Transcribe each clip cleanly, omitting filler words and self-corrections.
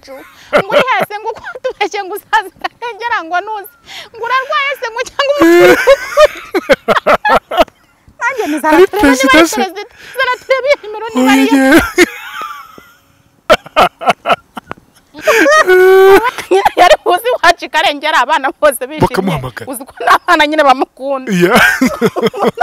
iwacu ngo uri hese ngo uko tubeshye ngo usaze ngira ngo nuze ngo urarwaye se ngo cyangwa umutwe nanjye nizara perezida zaratureba nimero niba ariyo yari uzi wacu Karengera abana bose bishimye uzi ko n'abana nyine bamukunda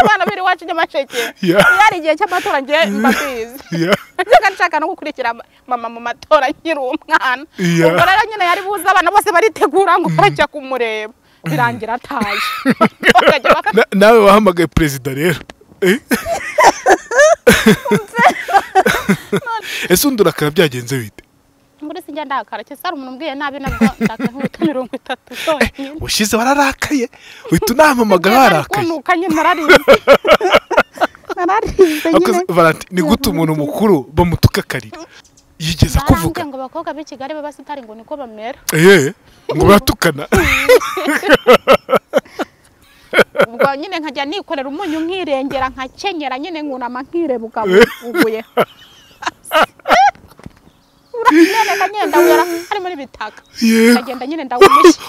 abana biri wacu Nyamasheke yari igihe cy'amatora ngiye mbabizi njyaga nshaka no gukurikira mama mu matora nkiri umwana ubwo rero nyine yari buze abana bose baritegura ngo barajya kumureba birangira ataje nawe wahamagaye perezida rero ese undi urakara byagenze bite muri sinjya ndakara cyese ari umuntu umbwiye nabi nabwo ndakara nk'ibita 30 ushize wararakaye uhita unampamagara warakaye kunuka nararize nararize nyine Valentine ni gute umuntu mukuru bamutuka akarira yigeza kuvuga ngo abakobwa b'i Kigali b'abasitari ngo niko bamera ngo batukana ubwo nyine nkajya nikorera umunyu nkirengera nkakenyera nyine nkunama nkirebuka uguye urameneka nyine ndawera ari muri bitaka nkagenda nyine ndawumushya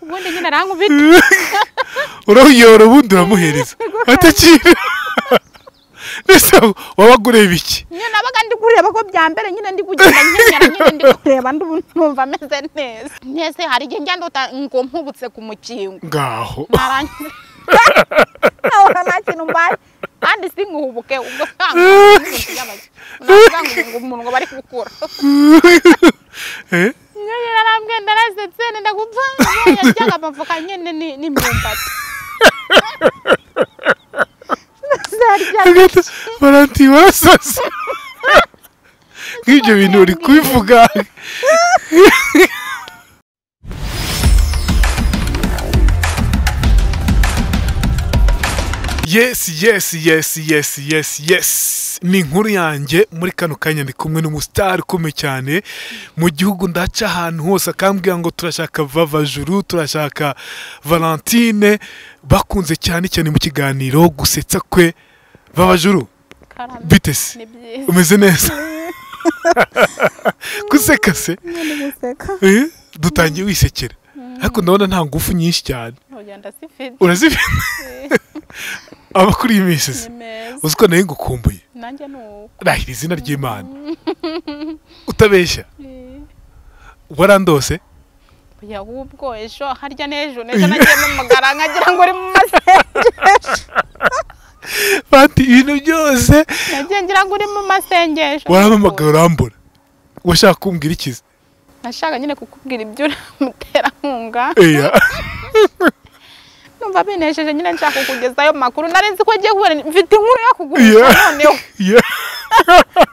ubundi nyine arankubita urawuyora ubundi uramuhereza atakira mbese wabaga ureba iki nyine nabaga ndi kureba ko bya mbere nyine ndi kugenda nkenyera nyine ndi kureba ndumva ameze neza nese hari igihe njya ndota ngo mpubutse ku mukingo ngaho narangiza nta kintu mbaye kandi sinkuhubuke ubwo usanga umuntu ngo bari gukura nyine narambwiye ndarasetse nenda gupfa yaryaga amavoka nyine n'imyumbati Valentine warasase nk'ibyo bintu uri kubivuga yes yes yes yes yes yes ni inkuru yanjye muri kano kanya ndi kumwe n'umusitari ukomeye cyane mu gihugu ndaca ahantu hose akambwira ngo turashaka Vava Juru turashaka Valentine bakunze cyane cyane mu kiganiro gusetsa kwe Vava Juru bite se umeze neza guseka se dutangiye wisekera ariko ndabona nta ngufu nyinshi cyane urazifite amakuru y'iminsi se uzi ko nayo ngukumbuye rahira izina ry'Imana utabeshya warandose ahubwo ejo harya n'ejo n'ejo nagiye mpamagara nkagira ngo uri mu masengesho Bati ibintu byose nagiye ngira ngo uri mu masengesho warampamagara urambura washaka kumbwira ikiza nashaka nyine kukubwira ibyo uramuterankunga numva binesheje nyine nshaka kukugezayo makuru nari nzi ko agiye kubona mfite inkuru yo kugurisha noneho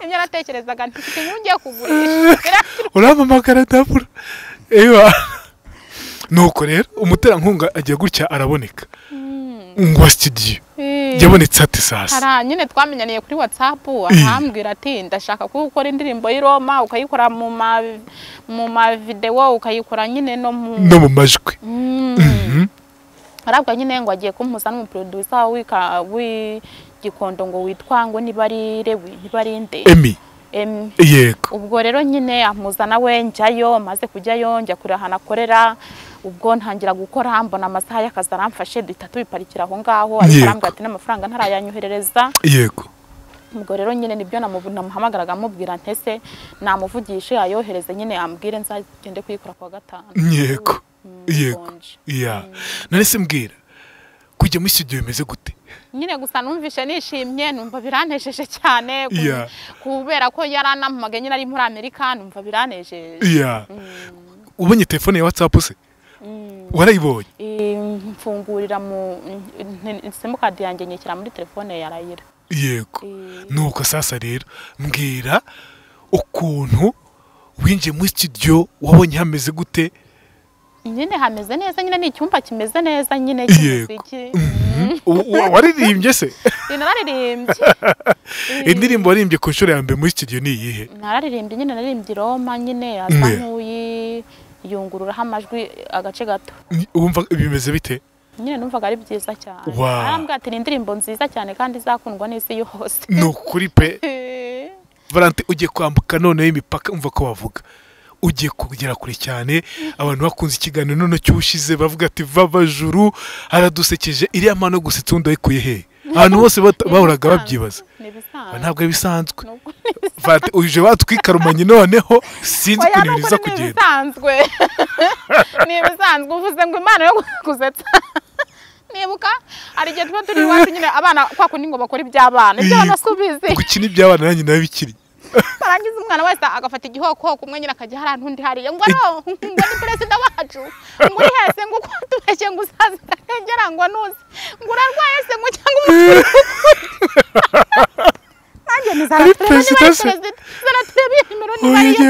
ibyo natekerezaga mfite inkuru ngiye kugurisha urampamagara ndabura ewa nuko rero umuterankunga agiye gutya araboneka ngo studio yabonetse ate sasa ara nyine twamenyaniye kuri WhatsApp arambwira ati ndashaka ko ukora indirimbo y'i Roma ukayikora mu ma video ukayikora nyine no mu majwi arabwa nyine ngo agiye kumpuza n'umuproducer w'Igikondo ngo witwa ngo niba ari Rewi niba ari nde Emi yego ubwo rero nyine ampuza nawe njyayo maze kujyayo njya kure ahantu akorera ubwo ntangira gukora mbona amasaha y'akazi aramfashe duhita tubiparikira aho ngaho ariko arambwira ati n'amafaranga ntarayanyoherereza yego ubwo rero nyine nibyo namuhamagaraga amubwira ntese namuvugishe ayohereze nyine ambwire nzagende kuyikora kuwa gatanu yego yego ya none se mbwira kujya muri studio bimeze gute nyine gusa numvishe nishimye numva biranejeje cyane kubera ko yaranampamagaye nyine ari muri Amerika numva biranejeje ubonye telefone ya WhatsApp se warayibonye mfungurira mu simukadi yanjye nyishyira muri telefone ya Rayira yego nuko sasa rero mbwira ukuntu winjiye muri studio wabonye hameze gute nyine hameze neza nyine ni icyumba kimeze neza nyine cy'umuziki waririmbye se nararirimbye indirimbo waririmbye ku nshuro ya mbere muri studio ni iyihe nararirimbye nyine naririmbye Roma nyine asa nk'uyi yungururaho amajwi agace gato wumva bimeze bite nyine numvaga ari byiza cyane arambwira ati ni indirimbo nziza cyane kandi izakundwa n'isi yose ni ukuri pe Valentine ugiye kwambuka noneho imipaka, umva ko bavuga ugiye kugera kure cyane. Abantu bakunze ikiganiro none cy'ubushize bavuga ati Vava Juru aradusekeje, iriya mpano gusetsa undi ayikuye he? Abantu bose bahoraga babyibaza. Ntabwo ari bisanzwe. Valentine uje batwikarumanye noneho sinzi ukuntu biza kugenda. Ni ibisanzwe uvuze ngo impano yo gusetsa. Nibuka ari gihe tuba turi iwacu nyine abana kwa kundi ngo bakora iby'abana, ibyo banasubize gukina iby'abana nanjye nabikiri. Barangiza umwana wese agafata igihoko kumwe nyine akajya hari ntundi hariya ngo no ngo ni president wacu ngo uri hese ngo uko tubeshye ngo usaze karengera ngo nuze ngo urarwaye se ngo cyangwa umutwe. Nanjye ni zara president zara turebe nimero ni bariya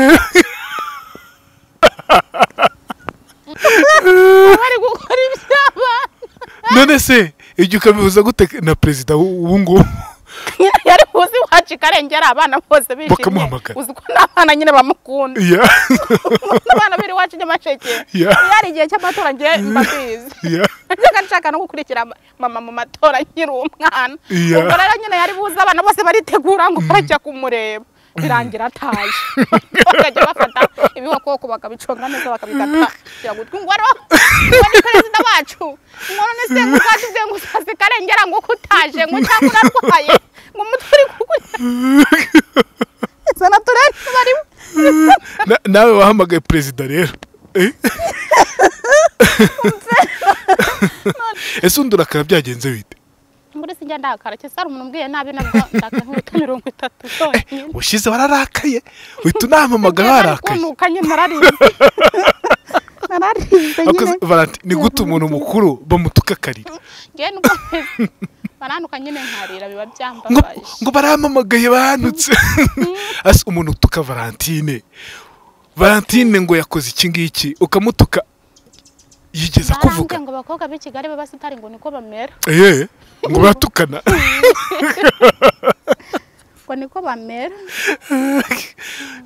bari gukora iby'abana. None se ibyo ukabihuza gute na president ubu ngubu? Yari uzi wacu Karengera abana bose bishimye, uzi ko n'abana nyine bamukunda. Abana biri iwacu Nyamasheke iyo ari igihe cy'amatora ngiye mba mbizi, njyaga nshaka no gukurikira mama mu matora nkiri umwana. Ubwo rero nyine yari buze abana bose baritegura ngo barajya kumureba, birangira ataje. Bakajya bafata ibihokoko bakabiconga neza bakabikata gutwi ngo ngo ni president wacu ngo none se ngo twatubwiye ngo usaze Karengera ngo kutaje ngo cyangwa urarwaye ngo umutwe uri kukurya. Senatorere barimo. Nawe wahamagaye president rero. Ese undi urakara byagenze bite? Muri sinjya ndakara cyese ari umuntu umbwiye nabi nabwo ndakara nk'ibita 30 zonyine. Ushize wararakaye uhita unampamagara warakaye. Nukanye nararize. Nararize nyine. Valentine ni gute umuntu mukuru bamutuka akarira? Ngiye nubwo baranuka nyine nkarira biba byambabaje. Ngo barampamagaye banutse. Ase umuntu utuka Valentine. Valentine ngo yakoze iki ngiki ukamutuka yigeza kuvuga ngo abakobwa b'i Kigali b'abasitari ngo niko bamera. Ngo batukana. Ngo niko bamera.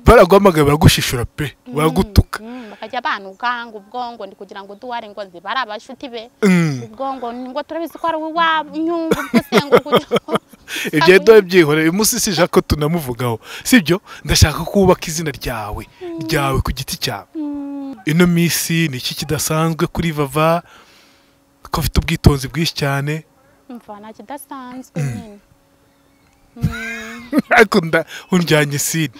Baraguhamagaye baragushishura pe, baragutuka. Bakajya banuka ngo ubwongo ndi kugira ngo duware ngo nzi bari abashuti be. Ubwongo ngo turabizi ko ari uwanyu ubwo se ngo kugira. Ibyo do byihoreye uyu munsi sije ko tunamuvugaho. Sibyo ndashaka kubaka izina ryawe ryawe ku giti cyawe. Ino misi ni iki kidasanzwe kuri Vava ko afite ubwitonzi bwinshi cyane? Mva nta kidasanzwe nyine. Ariko unjyanye sine.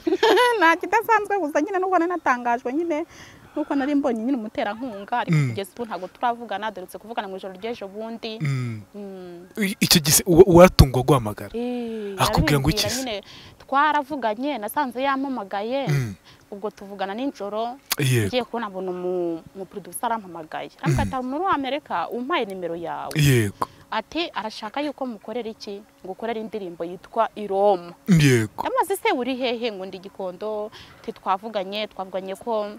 Nta kidasanzwe gusa nyine nubwo natangajwe nyine nuko nari mbonye nyine umuterankunga ariko kugeza ubu ntabwo turavugana, doretse kuvugana mu ijoro ry'ejo bundi. Icyo gise uwatungwa guhamagara akubwira ngo iki? Nyine twaravuganye nasanze yampamagaye ubwo tuvugana nijoro ngiye kubona mbona umu producer arampamagaye arambwira muri Amerika umpaye nimero yawe. Yego. Ati arashaka yuko mukorera iki ngo ukorere indirimbo yitwa Iroma. Yego. Amaze se uri hehe ngo ndi Gikondo twavuganye ko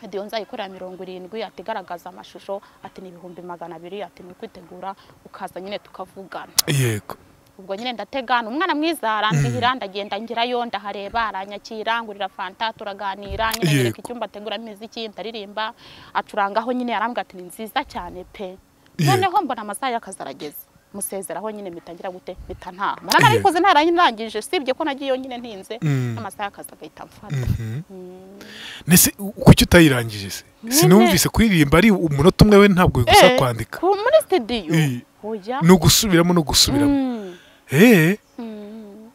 Diyo nzayikorera 70 ati garagaza amashusho ati ni 200,000 ati ni kwitegura ukaza nyine tukavugana. Yego. Ubwo nyine ndategana umwana mwiza arandihira ndagenda ngirayo ndahareba aranyakira ngurira fanta turaganira nyine nyereka icyumba ategura imiziki ndaririmba acurangaho nyine arambwira ati ni nziza cyane pe. Noneho mbona amasaha y'akazi arageze musezeraho nyine mitangira gute mita nta mara narikoze ntarangije sibye ko nagiye nyine ntinze amasaha y'akazi agahita amfata. Nese kuki utayirangije se? Sinumvise kuririmba ari umunota umwe we ntabwo bigusa kwandika muri studio. Oya no gusubiramo no gusubiramo.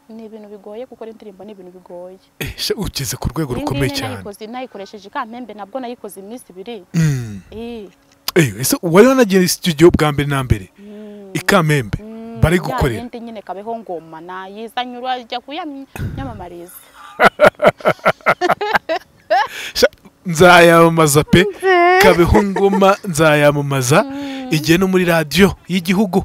Ni ibintu bigoye gukora indirimbo, ni ibintu bigoye. Ugeze ku rwego rukomeye cyane. Nayikoresheje Kamembe nabwo nayikoze iminsi 2. Ese wari wanagiye studio bwa mbere na mbere i Kamembe bari gukorera indi nyine kabeho ngoma nayizanyura ajya kuyamamariza. Nzayamamaza pe, kabeho ngoma nzayamamaza igihe no muri radio y'igihugu.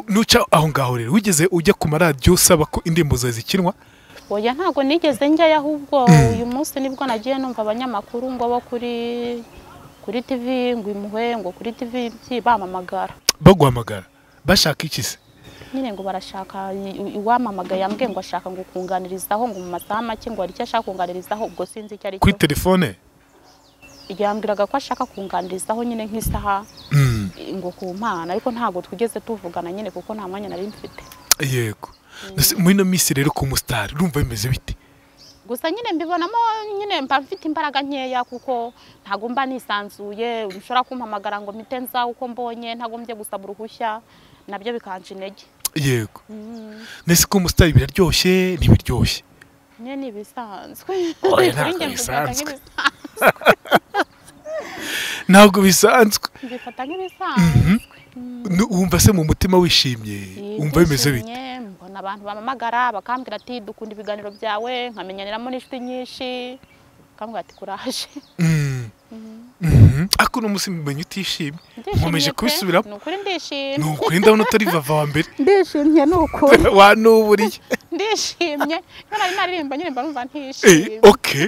Nuca aho ngaho rero wigeze ujya ku maradiyo usaba ko indirimbo zawe zikinwa? Oya ntago nigeze njyayo, ahubwo uyu munsi nibwo nagiye numva abanyamakuru ngo bo kuri TV ngo imuhe ngo kuri TV bamamagara. Baguhamagara bashaka iki se? Nyine ngo barashaka uwamamagaye yambwiye ngo ashaka ngo kunganirizaho ngo mu masaha make ngo hari icyo ashaka kunganirizaho, ubwo sinzi icyo ari cyo. Kuri telefone? Yambwiraga ko ashaka kunganirizaho nyine nk'isaha ngo ku mpana, ariko ntago twigeze tuvugana nyine kuko nta mwanya nari mfite. Yego. Muri no minsi rero ku mustar urumva bimeze bite? Gusa nyine mbibonamo nyine mba mfite imbaraga nkeya kuko ntago mba nisanzuye, ushobora kumpamagara ngo mpite nza uko mbonye ntagombye gusaba uruhushya, nabyo bikanje intege. Yego. Nese ko umustar biraryoshye ntibiryoshye? Nyine ni bisanzwe. Ntabwo bisanzwe. Mbifata nk'ibisanzwe. Wumva se mu mutima wishimye, wumva bimeze bite? Mbona abantu bamamagara bakambwira ati dukunda ibiganiro byawe, nkamenyaniramo n'inshuti nyinshi, bakambwira ati kuraje. Ako no musi mbenye utishimye, nkomeje kubisubiramo. Nukuri ndishimye. Nukuri ndabona utari Vava wa mbere. Ndishimye nukuri. Wanuburiye. Ndishimye. Nari naririmba nyine mba numva ntishimye. Okay.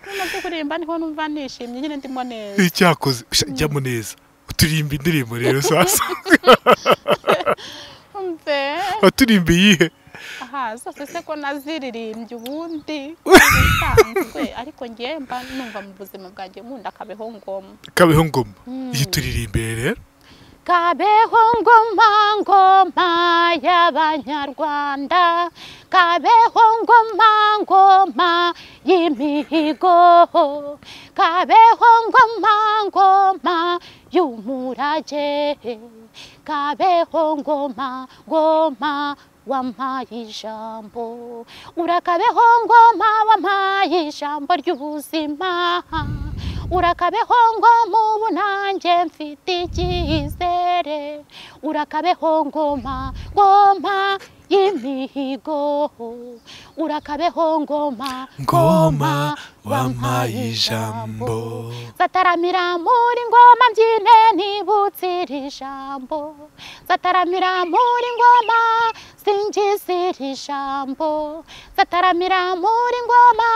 Namaze kuririmba niho numva nishimye nyine ndimo neza. Icyakoze jyamo neza. Uturimba indirimbo rero sasa. Umve. Uturimba iyihe? Aha, zose se ko naziririmbye ubundi bisanzwe, ariko ngiye mba numva mu buzima bwanjye nkunda Kabeho Ngoma. Kabeho Ngoma. Iyi turirimbere rero. Kabeho ngoma ngoma y'Abanyarwanda, Kabeho ngoma ngoma y'imihigo, Kabeho ngoma ngoma y'umurage, Kabeho ngoma ngoma wampaye ijambo, urakabeho ngoma wampaye ijambo ry'ubuzima, urakabeho ngoma ubu nanjye mfite icyizere, urakabeho ngoma ngoma y'imihigo, urakabeho ngoma ngoma wampaye ijambo, zataramira muri ngoma mbyine nibutse iri jambo, zataramira muri ngoma singize iri jambo, zataramira muri ngoma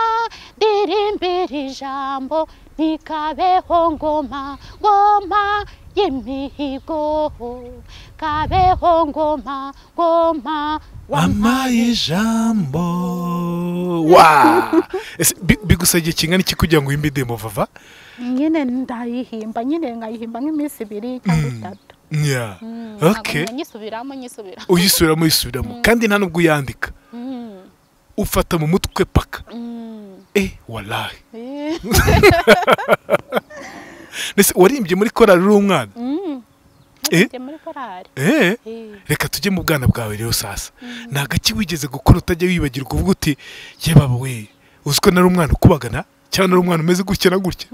ndirimbira ijambo, nikabeho ngoma ngoma y'imihigo, kabeho ngoma ngoma wampaye ijambo. Wa bigusabye kingana iki kugira ngo uhimbe indirimbo Vava? Nyine ndayihimba, nyine nkayihimba nk'iminsi 2 cyangwa 3. Yeah. Okay. Nyisubiramo nyisubiramo. Uyisubiramo uyisubiramo kandi nta nubwo uyandika. Ufata mu mutwe paka. Wallahi. Nese warimbye muri korali uri umwana? Muri korali. Reka tujye mu bwana bwawe rero sasa. Nta gaki wigeze gukora utajya wibagirwa uvuga uti ye baba we, uzi ko nari umwana ukubagana cyangwa nari umwana umeze gutya na gutya.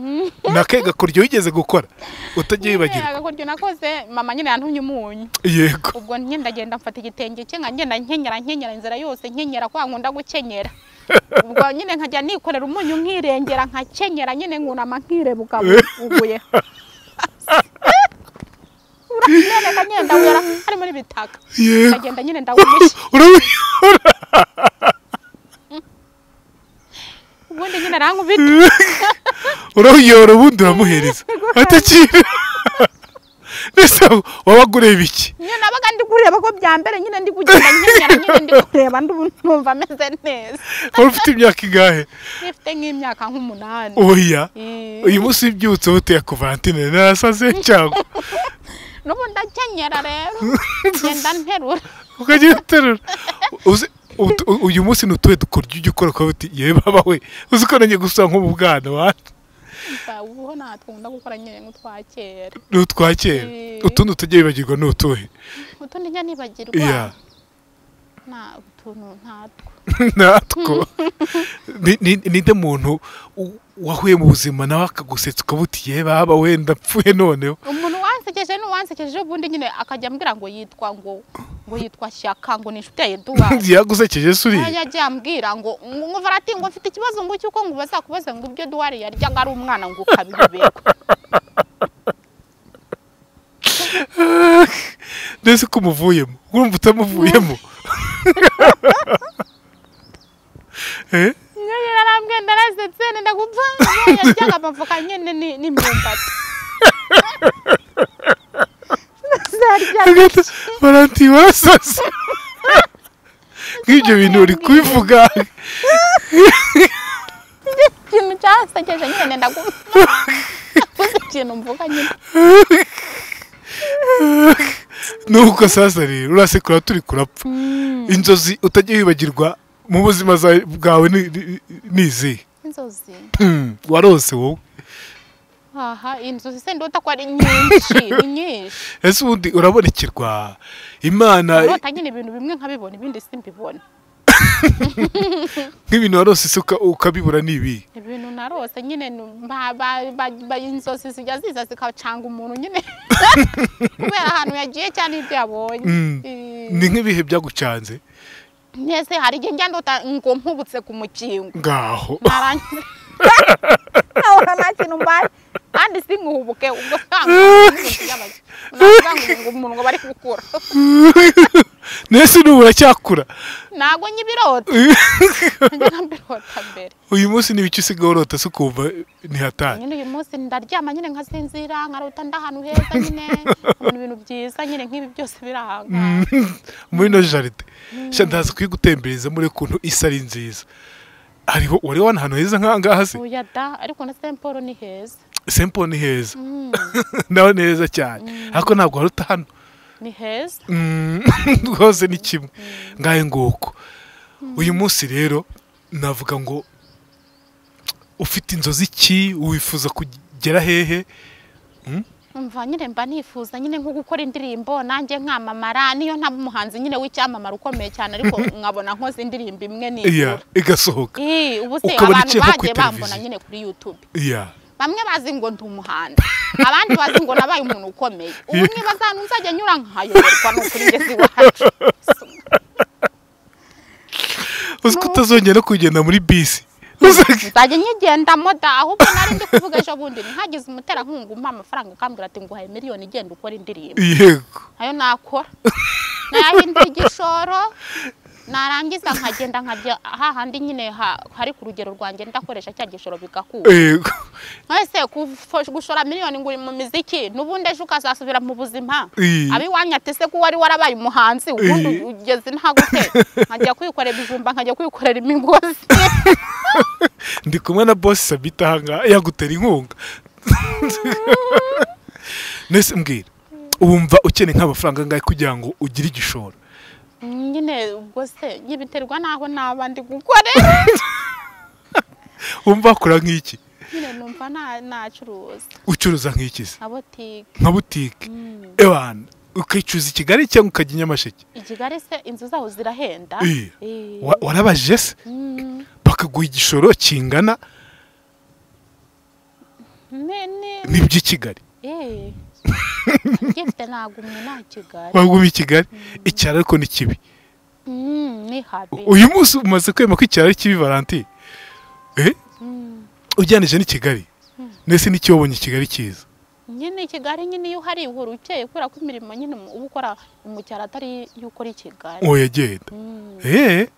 Nakaye gakoryo wigeze gukora utajya wibagirwa? Agakoryo nakoze mama nyine yantumye umunyu. Yego. Ubwo nyine ndagenda mfata igitenge cye nkagenda nkenyera nkenyera inzira yose nkenyera kwa nkunda gukenyera. Ubwo nyine nkajya nikorera umunyu nkirengera nkakenyera nyine nkunama nkirebuka uguye. Urameneka nyine ndawera harimo n'ibitaka. Ndagenda nyine ndawumisha. Ubundi nyine arankubita. Urayora ubundi uramuhereza. Atakira. Nese wabaga ureba iki? Nyine nabaga ndi kureba ko byambere nyine ndi kugenda nkenyera nyine ndi kureba ndumva ameze neza. Wari ufite imyaka ingahe? Mfite nk'imyaka nk'umunani. Oya. Uyu munsi ubyutse uteye ku Valentine narasaze cyangwa? Nubu ndakenyera rero. Ngenda nterura. Ukajya uterura. Uyu munsi nutuwe dukoryo ujya ukora ukavuga uti ye baba we, uzi ko nanjye gusa nk'ubu bwana wa. Ubu natwunda gukora nyine nk'utwa kera. N'utwa kera. Utundi utajya wibagirwa ni utuhe? Utundi njya nibagirwa. Na utuntu ntatwo. Natwo. Ninde muntu wahuye mu buzima nawe akagusetsa ukavuga uti ye baba we ndapfuye noneho? Umuntu wansekeje n'uwansekeje ubundi nyine akajya ambwira ngo yitwa ngo yitwa Shyaka ngo ni inshuti ya Edouard. Yagusekeje se uriya? Yagiye ambwira ngo ngo Valentine ngo mfite ikibazo ngo cyuko ngo bazakubaza ngo ibyo Edouard yaryaga ari umwana ngo ukabiyoberwa. Ndetse ko umuvuyemo, urumva utamuvuyemo. Nyine narambwiye ndarasetse ndagupfa yaryaga amavoka nyine n'imyumbati. Valentine warasase. Nk'ibyo bintu uri kubivuga. Ikintu cyansekeje nyine ndagupfa. Ikintu mvuga nyine. Nuko sasa rero urasekura turi kurapfa. Inzozi utajya wibagirwa mu buzima bwawe ni izihe? Inzozi warose wowe? Aha, inzozi se ndota ko ari nyinshi, ni nyinshi. Ese ubundi urabonekerwa Imana? Ndota nyine ibintu bimwe nkabibona ibindi simbibona. Nk'ibintu warose se ukabibura ni ibi? Ibintu narose nyine inzozi zijya ziza zikacanga umuntu nyine kubera ahantu yagiye cyane ibyo yabonye. Ni nk'ibihe byagucanze? Nese hari igihe njya ndota ngo mpubutse ku mukingo. Ngaho. Narangiza. Nta kintu mbaye kandi sinkuhubuke ubwo sanga umuntu ngo bari gukura. Nese n'ubu uracyakura? Ntabwo nyibirota. Njya mbirota mbere. Uyu munsi ni ibiki usigaye urota se ukumva ni hatari? Nyine uyu munsi ndaryama nyine nkasinzira nkarota ndi ahantu heza nyine nkabona ibintu byiza nyine nk'ibi byose biri aha ngaha. Muri ino jaride. Sha ndaza kuyigutembereza muri ukuntu isa ari nziza. Hariho wari wabona ahantu heza nk'aha ngaha se? Oya da, ariko na Saint Paul ni heza. Saint Paul ni heza. Naho ni heza cyane. Ariko ntabwo waruta hano. Ni heza. Rwose ni kimwe. Ngahe nguko. Uyu munsi rero navuga ngo ufite inzozi ki, wifuza kugera hehe? Umva nyine mba nifuza nyine nko gukora indirimbo nanjye nkamamara, niyo nta muhanzi nyine w'icyamamara ukomeye cyane ariko nkabona nkoze indirimbo imwe nibura igasohoka. Ubu se abantu bagiye bambona nyine kuri YouTube. Bamwe bazi ngo ndi umuhanzi, abandi bazi ngo nabaye umuntu ukomeye. Ubu niba ahantu nzajya nyura nkayoberwa no kuri ngezi iwacu. Uzi ko utazongera no kugenda muri bisi? Nzajya nyigendamo da, ahubwo nari ndi kuvuga ejo bundi ntihagize umuterankunga umpa amafaranga akambwira ati nguhaye miliyoni igenda ukora indirimbo. Yego. Ayo nakora. Nayahindura igishoro, narangiza nkagenda nkajya hahandi nyine hari ku rugero rwanjye ndakoresha cya gishoro bigakura. Yego. Ese gushora miliyoni nguri mu miziki n'ubundi ejo ukazasubira mu buzima. Abiwanya ati se ko wari warabaye umuhanzi ubundi ugeze nta gute, nkajya kwikorera ibijumba nkajya kwikorera imigozi. Ndi kumwe na boss Sabita hanga yagutera inkunga. Nese mbwira, wumva ukeneye nk'amafaranga angahe kugira ngo ugire igishoro? Nyine ubwo se nyibiterwa naho naba ndi gukorera. Wumva wakora nk'iki? Nyine numva nacuruza. Ucuruza nk'iki se? Nka butike. Nka butike. Ewana, ukicuza i Kigali cyangwa ukajya i Nyamasheke? I Kigali se inzu zaho zirahenda. Warabajije se? Bakaguha igishoro kingana n'iby'i Kigali. Ngifite nagumye nta Kigali. Wagumye i Kigali? Icyaro ariko ni kibi. Ni habi. Uyu munsi umaze kwema ko icyaro ari kibi Valentine? Ujyanije n'i Kigali? Nese n'icyo wabonye i Kigali cyiza? Nyine Kigali nyine iyo uhari uhora ukeye kubera ko imirimo nyine uba ukora mu cyaro atari iyo ukora i Kigali. Oya genda.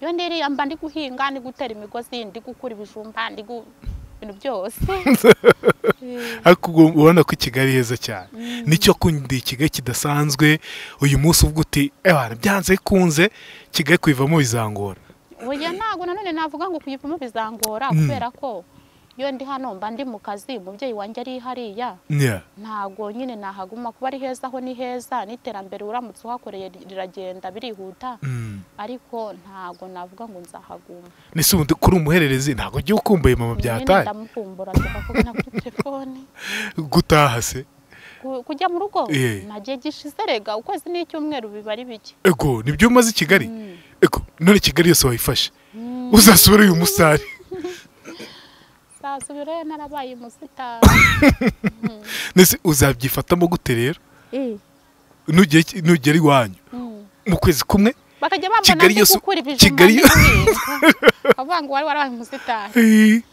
Iyo ndiriya mba ndi guhinga, ndi gutera imigozi, ndi gukura ibijumba, ndi ibintu byose. Ariko ubona ko i Kigali heza cyane. Nicyo kundi Kigali kidasanzwe uyu munsi uvuga uti ewana byanze kunze Kigali kuyivamo bizangora. Oya ntago nanone navuga ngo kuyivamo bizangora kubera ko iyo ndi hano mba ndi mu kazi, umubyeyi wanjye ari hariya. Ntago nyine nahaguma kuba ari heza aho ni heza n'iterambere uramutse uhakoreye riragenda birihuta. Ariko ntago navuga ngo nzahaguma. Nese ubundi kuri umuhererezi ntago ugiye ukumbuye mama byataye? Ndamukumbura tukavugana kuri telefone. Gutaha se? Kujya mu rugo? Nagiye gishize rega ukwezi n'icyumweru biba ari bike. Ego, nibyo umaze i Kigali? Ego, none Kigali yose wayifashe. Uzasubira uyu musari. Nzasubirayo narabaye umusitari. Nese uzabyifatamo gute rero? Nugera iwanyu mu kwezi kumwe bakajya bambona ndi gukura ibijumba bavuga ngo wari warabaye umusitari.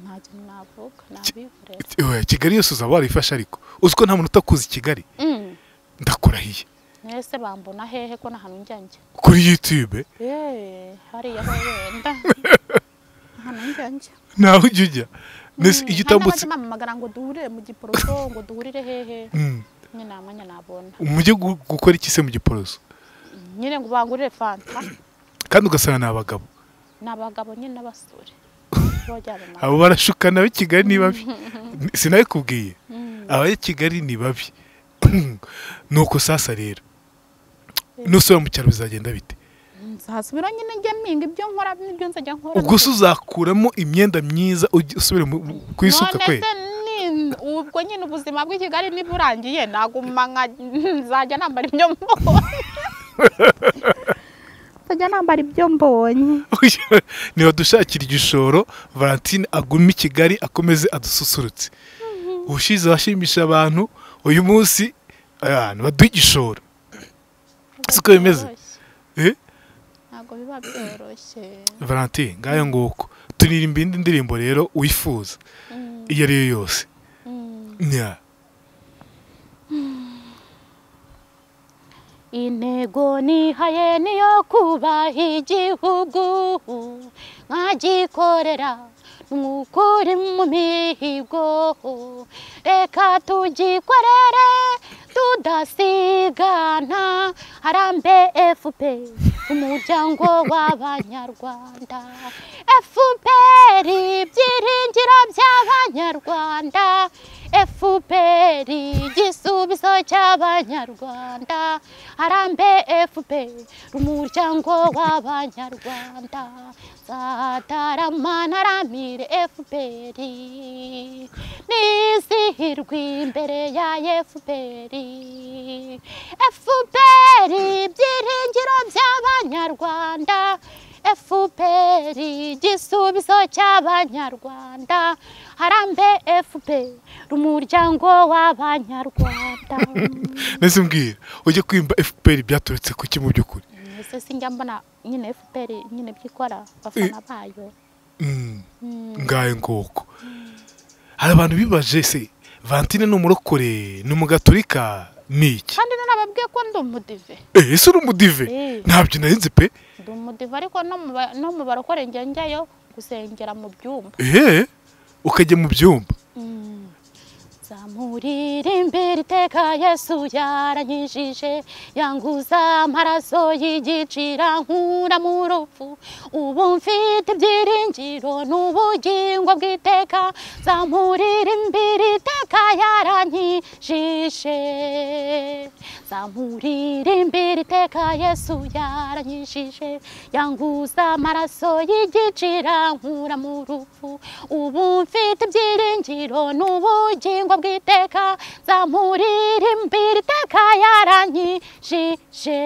Nta kintu navuga, nabikorera. Kigali yose uzaba warayifashe ariko uzi ko nta muntu utakuzi Kigali? Ndakurahiye. Nese bambona hehe ko nahantu njya njya? Kuri YouTube? Hariya ho wenda. Ahantu njya njya. Naho ujya ujya? Nese iyo utambutse bampamagara ngo duhurire mu Giporoso, ngo duhurire hehe. Nyine nta mwanya nabona. Mujye gukora iki se mu Giporoso? Nyine ngo bangurire fanta. Kandi ugasanga ni abagabo. Ni abagabo nyine n'abasore. Abo barashukana b'i Kigali ni babi. Sinabikubwiye. Ab'i Kigali ni babi. Nuko sasa rero Nusubira mu cyaro bizagenda bite? Nzasubira nyine njye mpinga ibyo nkora n'ibyo nzajya nkora. Ubwo se uzakuramo imyenda myiza usubire ku isuka kwe? Ubwo nyine ubuzima bw'i Kigali niburangiye naguma nzajya nambara ibyo mbonye. Nzajya nambara ibyo mbonye. Niba dushakira igishoro Valentine agume i Kigali akomeze adususurutse. Ubushize washimisha abantu, uyu munsi abantu baduha igishoro. Siko bimeze? Ntabwo biba byoroshye. Valentine ngayo nguko turirimba indi ndirimbo rero wifuza iyo ari yo yose. Intego nihaye niyo kubaha igihugu nkagikorera n'ukuri mu mihigo, reka tugikorere tudasigana, harambe FPR umuryango w'Abanyarwanda, FPR ibyiringiro by'Abanyarwanda, FPR igisubizo cy'Abanyarwanda, harambe FPR umuryango w'Abanyarwanda, nzatarama ntaramire FPR, nizihirwe imbere ya FPR, FPR ibyiringiro by'Abanyarwanda, FPR igisubizo cy'Abanyarwanda, harambe FPR umuryango w'Abanyarwanda. Nese mbwira ujye kwimba FPR byaturutse kuki mu by'ukuri? Ese sinjya mbona nyine FPR nyine byikora bafana bayo. Ngaye ngoko. Hari abantu bibaje se Valentine ni umurokore, ni umugaturika, ni iki? Kandi narababwiye ko ndi umudive. Ese uri umudive? Ntabyo narinzi pe. Ndi umudive ariko no mu barokore njya njyayo gusengera mu byumba. Ukajya mu byumba. Zamuririmbira iteka Yesu yaranyijije, yanguza amaraso y'igicira nkura mu rupfu, ubu mfite ibyiringiro n'ubugingo bw'iteka, zamuririmbira iteka yaranyijije, zamuririmbira iteka Yesu yaranyijije, yanguza amaraso y'igicira nkura mu rupfu, ubu mfite ibyiringiro n'ubugingo bw'iteka, zamuririmbira iteka yaranyijije.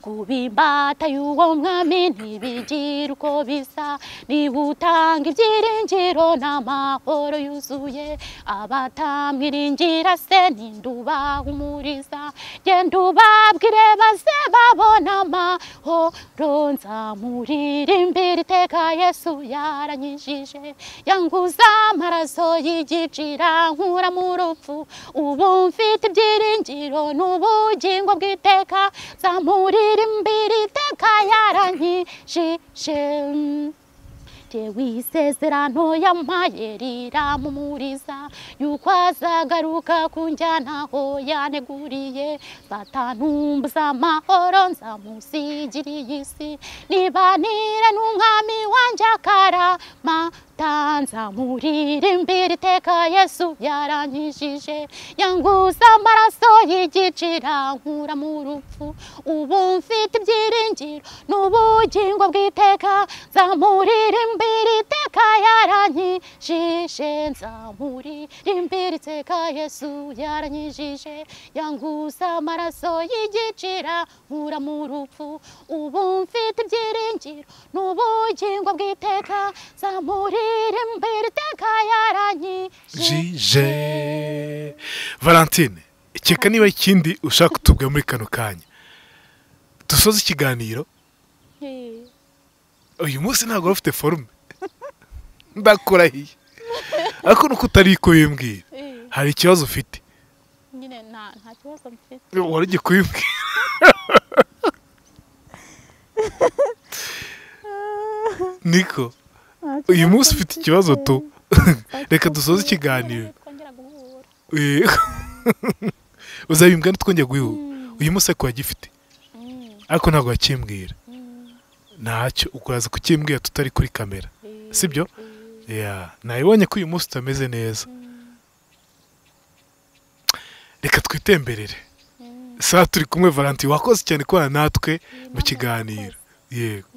Kuba imbata y'uwo mwami ntibigira uko bisa, niba utanga ibyiringiro n'amahoro yuzuye, abatamwiringira se ntindubahumuriza, genda ubabwire baze babona amahoro, nzamuririmbira iteka Yesu yaranyijije, yanguza amaraso y'igicira nkura mu rupfu, ubu mfite ibyiringiro n'ubugingo bw'iteka, nzamuririmbira iteka yaranyijije. Jewe isezerano yampaye riramumuriza, yuko azagaruka kunjyana aho yaneguriye, batantumbuza amahoro nzamusigiriye isi, nibanire n'umwami wanjye akaramata, nzamuririmbira iteka Yesu yaranyijije, yanguza amaraso y'igicira nkura mu rupfu, ubu mfite ibyiringiro n'ubugingo bw'iteka, nzamuririmbira iteka yaranyijije, nzamuririmbira iteka Yesu yaranyijije, yanguza amaraso y'igicira nkura mu rupfu, ubu mfite ibyiringiro n'ubugingo bw'iteka, nzamuririmbira iteka yaranyijije. Valentine, keka niba ikindi ushaka kutubwira muri kano kanya dusoze ikiganiro. Uyu munsi ntabwo ufite forume ndakurahiye, ariko nuko utari kubimbwira hari ikibazo ufite. Nyine nta kibazo mfite. Wari ugiye kubimbwira. Niko uyu munsi ufite ikibazo tu. Reka dusoze ikiganiro. Uzabimbwira ntitwongere guhura. Uyu munsi ariko wagifite, ariko ntabwo wakimbwira. Ntacyo ukuraza kukimbwira tutari kuri kamera, sibyo? Nabibonye ko uyu munsi utameze neza. Reka twitemberere. Saa turi kumwe Valentine, wakoze cyane kubana natwe mu kiganiro. Yego.